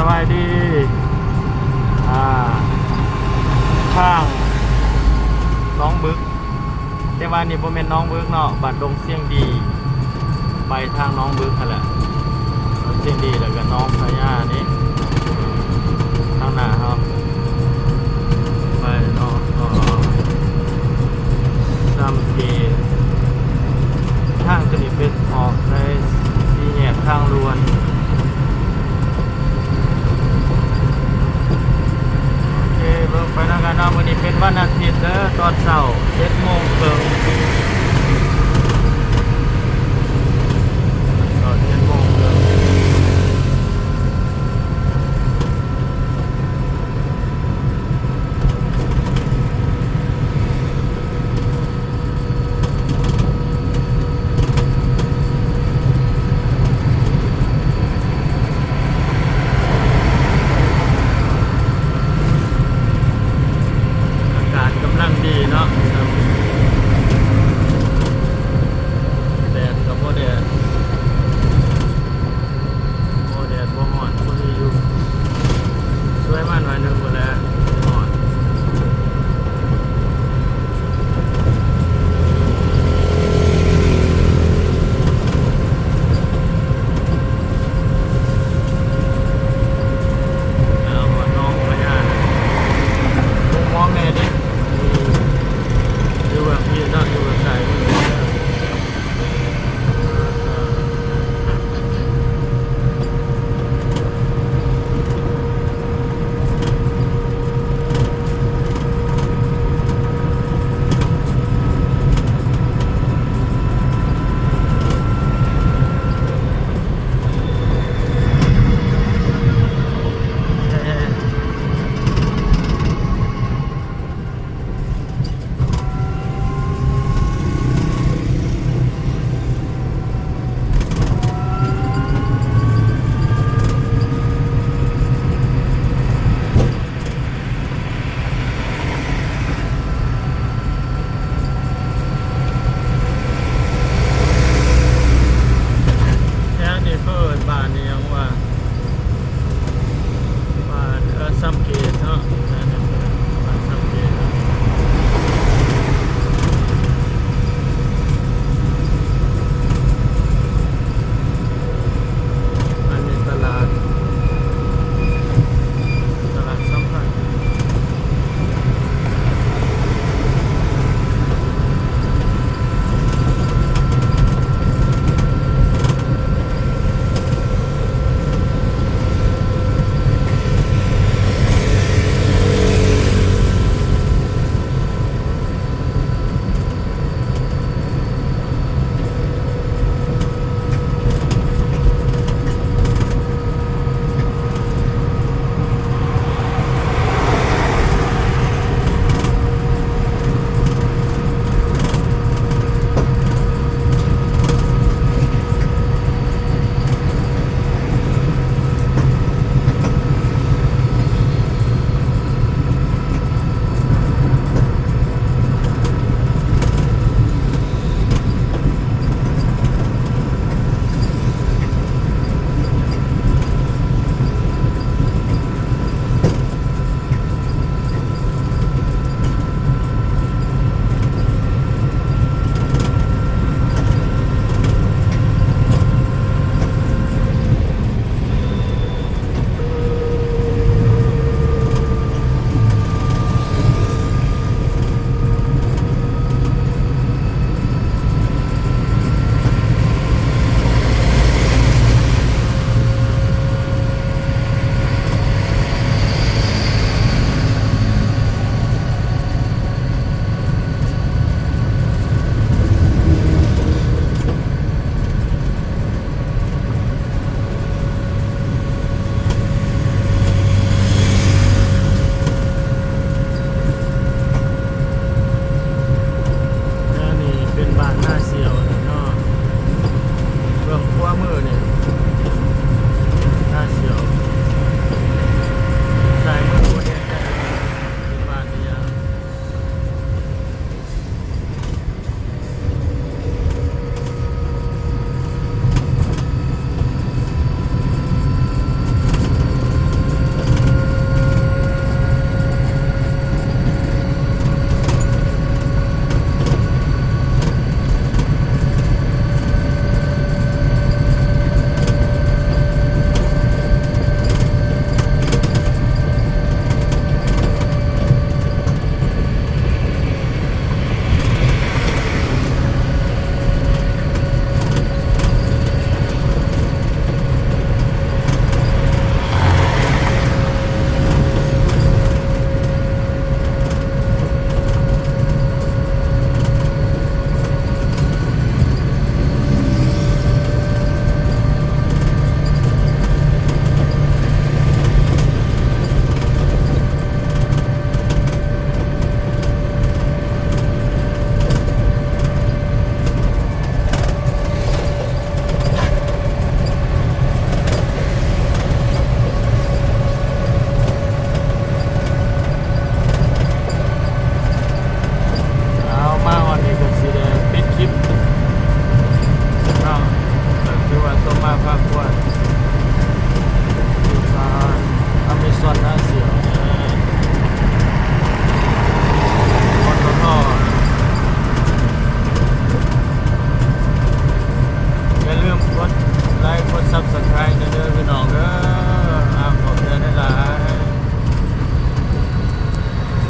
ສະບາຍດີ ອ່າ ທາງໜອງບຶກ ແຕ່ວ່ານີ້ບໍ່ແມ່ນໜອງບຶກເນາະ ບ້ານດົງຊຽງດີ ໄປທາງໜອງບຶກຫັ້ນແຫຼະ ໜອງຊຽງດີ ແລ້ວກໍໜອງພະຍານີ້ ທາງໜ້າເຮົາ ໄປເນາະ ກໍ ຊຳເກ ທາງຕົວນີ້ເປັນອອກໃນສີ່ແຍກທາງດ່ວນ. ໂອເຄ ເບິ່ງໄປນຳກັນເນາະ ມື້ນີ້ເປັນວັນອາທິດເດີ ຕອນເຊົ້າເຈັດໂມງເຄິ່ງ ຕອນເຈັດໂມງເຄິ່ງ. ອາກາດກຳລັງດີເນາະ ແດດກໍບໍ່ແດດ ບໍ່ແດດບໍ່ຮ້ອນ ພໍດີຢູ່ ຊ່ວຍມາໜ້ອຍໜຶ່ງພຸ້ນແຫຼະ ຮ້ອນ. ເອົາ ຮອດໜອງພະຍາ ມຸມມອງແດ່ເດ້ ຢູ່ເບື້ອງພີ້ເນາະ ຢູ່ເບື້ອງຊ້າຍມື. ແຖວນີ້ເຂົາເອີ້ນບ້ານອີ່ຫຍັງວະ? ບ້ານ ເອີ ຊຳເກດເນາະ ແຖວນີ້